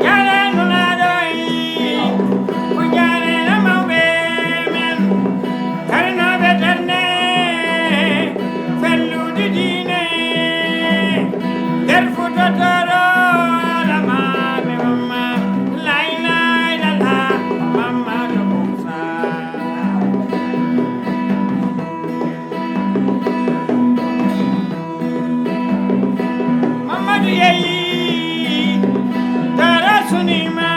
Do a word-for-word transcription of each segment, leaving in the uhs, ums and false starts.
Jaare Nulaaɗo e ko jaare mawɓe men, darnooɓe darnde fellude diine, nder Fuuta Tooro, lamaaɓe Mamma, laa ilaaha illallah, Mammadu Muusa. Mammadu yeeyi, Dara sunima.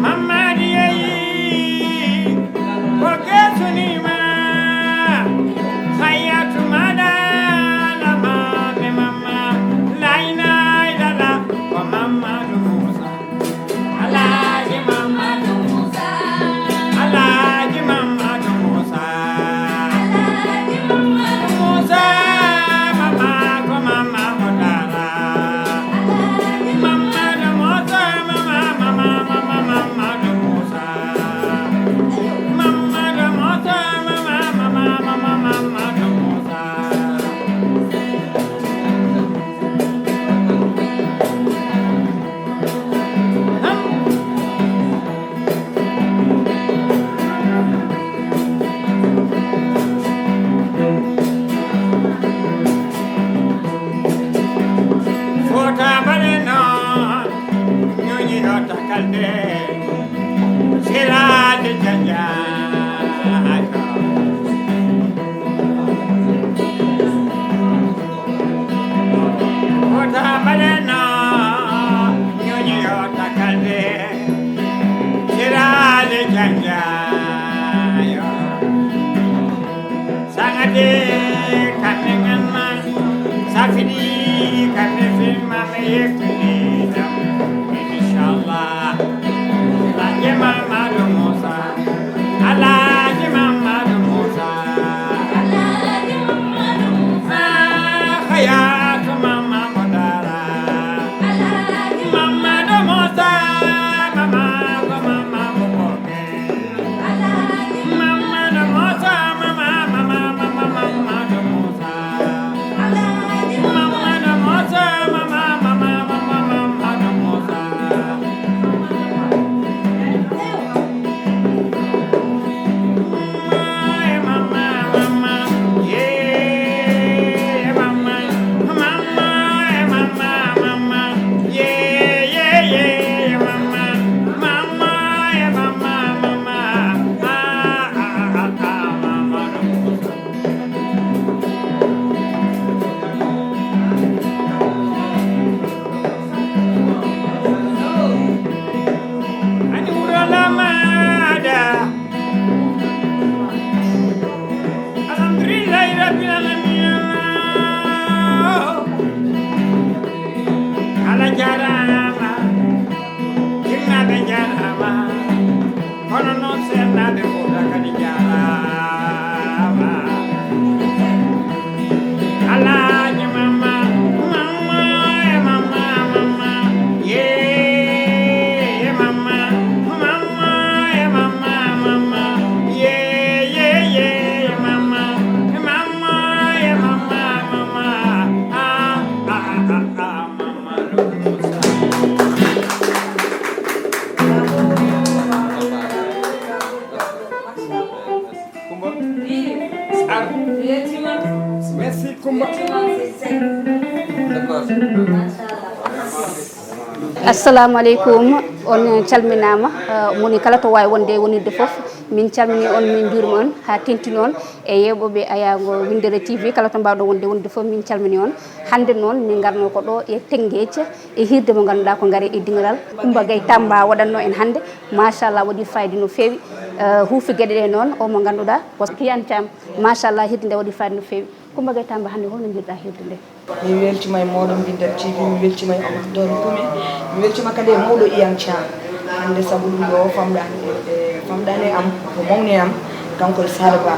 Mammadu yeeyi, Boke sunima. Hayatu mada, lamaaɓe Mamma, laa ilaaha illallah, ko Mammadu Muusa. Alhaji Mammadu Muusa. Alhaji Mammadu Muusa. Alhaji Mammadu Muusa, Mamma ko Mamma mo Dara. Alhaji Mammadu Muusa, Mamma, Mamma, Mamma, Mammadu Muusa. Mammadu Muusa, Mamma, Mamma, Mamma, Mammadu Muusa. Fota mbaɗe noon, ñuñi o takalde, siraade janjaajo. Fota mbaɗeno ñuñi o takalde, siraade janjaajo. Sangade kamɓe nganma, safidi kamɓe filma ɓe yettude jam. Inchallah. Alhaji Mammadu Muusa. Alhaji Mammadu Muusa. Alhaji Mammadu Muusa. Ah, Hayatu Mamma mo Dara. Alhaji Mammadu Muusa. Mamma ko Mamma mo Boke. Alhaji Mammadu Muusa. Mamma, Mamma, Mamma, Mammadu Muusa. Alhaji Mammadu Muusa. Mamma, Mamma, Mamma, Mammadu Muusa. Ani wuro Lamaada. Alhamdulillahi rabbil alamina. Allah jaaraama. Jinnaaɓe njaaraama. Kono noon seernaaɓe Fuuta kadi njaaraama. Alhaji Mamma, Mamma e Mamma, Mamma, ye, ye Mamma, Mamma e Mamma, Mamma, ye, ye, ye Mamma, Mamma e Mamma, Mamma, ah, ah, ah, ah, Mamma Rosa. Kumba. Ar. Merci, Kumba. Assalamu aleykum, on calminaama, eh, moni kala to waawi wonde e wonirde fof. Min calmini on, min njuurima on, haa tentin on e yeeɓooɓe ayaango Winndere T V, kala to mbaawɗon wonde, wonde fof, min calmini on. Hannde noon, min ngarno ko ɗo e Tennguej, e hiirde mo ngannduɗaa ko Ngare e Dingiral. Kumba Gay Tamba waɗatno en hannde. Machallah, waɗi fayida no feewi. Eh, huufi geɗe ɗe noon, o mo ngannduɗaa ko Kiyan Thiam. Machallah, hiirde nde waɗi fayida no feewi. Kumba Gay Tamba, hannde holno njiɗɗaa hiirde nde? Mi weltima e mooɗon Winndere T V, mi weltima e Omar Doro Kume, mi weltima kadi e mawɗo Iyan Thiam. Hannde sabu ɗum ɗo famɗani e, e famɗani e am, ko mawni e am, kanko e Saare Ba.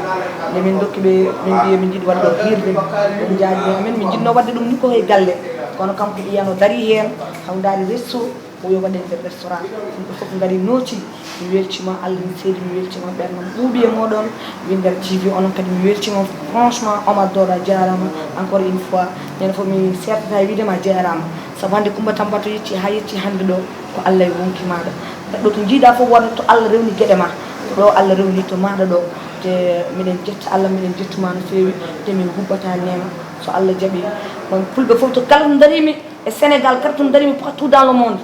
Nde min dokki ɓe, min mbiye min jiɗi waɗde o hirde, ɓe jaabi amen, min jiɗno waɗde ɗum ni ko he galle. Kono kanko Iyan o dari heen, haw ndaari resto, o yo waɗe nder restaurant. Yimɓe fof ngari nooti. Mi weltima, Allah mi seedi, mi weltima, ɓernam ɓuuɓi e mooɗon. Winndere T V, onon kadi mi weltima. Franchement, Omar Doro a jaarama encore une fois. Ñande fof mi sertata e wiide ma jaarama. Sabu hannde Coumba Tamba to yetti, ha yetti hannde ɗo, ko Allah e wonki maɗa. Neɗɗo to jiiɗa fof wonde to Allah rewni geɗe ma. Ɗo Allah rewni to maɗa ɗo. Te miɗen jetta Allah, miɗen jettuma no feewi, te min hubbata neema. So Allah jaɓi, on fulɓe fof to kala to darimi, e Sénégal kala to darimi, partout dans le monde.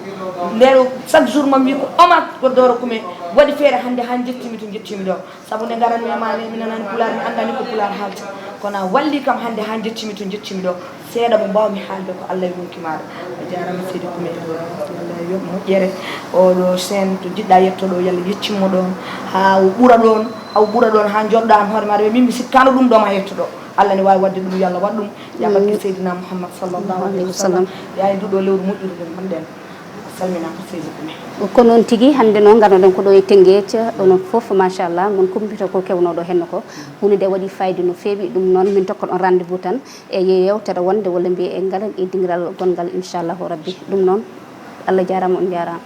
Nder chaque jour mami wi ko Omar ko Doro Kume waɗi feere hannde ha jettimi to jettimi ɗo. Sabu nde ngaranmi e ma nde, mi nanani pulaar, mi anndani ko pulaar haalta. Kono a walli kam hannde ha jettimi to jettimi ɗo. Seeɗa mo mbawmi haalde ko Allah e wonki maɗa. A jaarama seydi Kume. Allah yoɓ moƴƴere. Oɗo chaîne to jiɗɗa yetto ɗo, yo Allah yettimmo ɗon. Ha o ɓura ɗon, ha o ɓura ɗon, ha joɗɗa an hoore maɗa, min mi sikkano ɗum ɗo ma yetto ɗo. Allah ne wawi wadde ɗum, yo Allah waɗ ɗum. Ya barke Seydina Muhammad sallallahu alaihi wasallam. Ya e nduɗo lewru moƴƴuru ndu gonɗen. A salminama seydi Kume. Ko noon tigi, hannde noon ngarnoɗen ko ɗo e Tëngéej, onon fof machallah, mon kumpito ko kewnoɗo henno ko. Hunde nde waɗi fayida no feewi, ɗum noon min tokkoɗon rendez-vous tan e yewtere wonde walla mbiye e ngal e dingiral gongal inchallahu rabbi. Ɗum noon, Allah jaarama, on jaarama.